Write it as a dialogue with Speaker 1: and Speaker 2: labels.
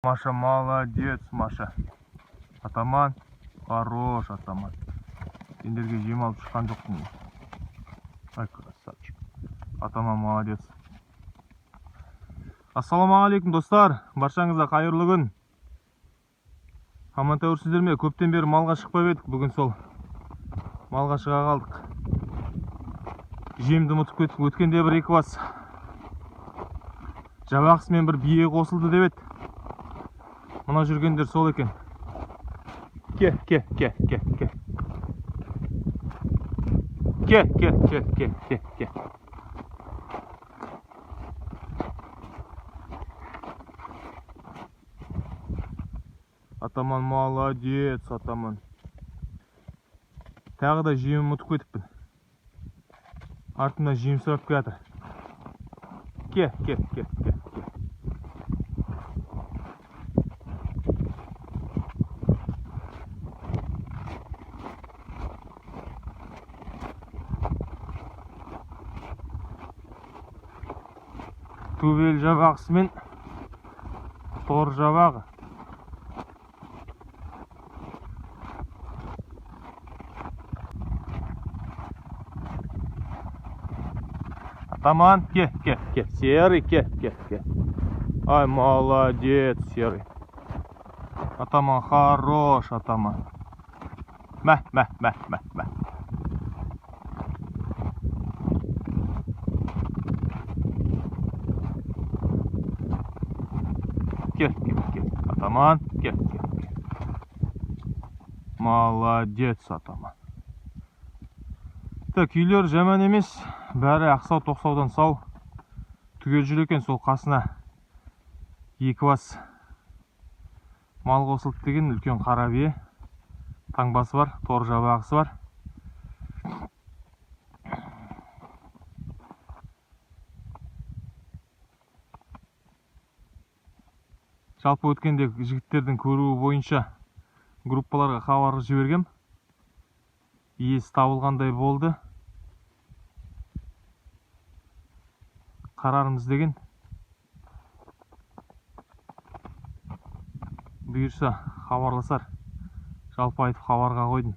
Speaker 1: Маша, молодец, Маша. Атаман, хорош, атаман. Сендерге жем алып шыққан жоқпын. Ай, красавчик. Атаман, молодец. Ассалаумағалейкум, достар. Баршаңызға қайырлы күн. Аман тәуірсіздер ме? Көптен бері малға шықпап едік. Бүгін сол малға шыға қалдық. Жемді ұмытып кеттік. Өткенде бір екі бас жабағысымен бір бие қосылды деп еді. Мына жүргендер сол екен. Ке, ке, ке, ке, ке. Ке, ке, ке, ке, ке, ке. Атаман молодец, атаман. Тағы да жемін ұмытып кетіппін. Артымнан жем сұрап келатыр. Ке, ке, ке, ке, ке. Төбел жабағысымен тор жабағы. Атаман, ке, ке, ке. Серый, ке, ке, ке. Ай, молодец, серый. Атаман, хорош, атаман. Мә, мә, мә, мә, мә. Ке, ке, ке. Атаман, ке, ке, ке. Молодец, атаман. Так, үйлер жаман емес. Бәрі ақсау тоқсаудан сау. Түгел жүр екен, сол қасына екі бас мал қосылды деген үлкен қара бие. Таңбасы бар, тор жабағысы бар. Жалпы өткенде жігіттердің көруі бойынша группаларға хабар жібергем. Иесі табылғандай болды. Қарармыз деген. Бұйырса хабарласар. Жалпы айтып хабарға қойдым.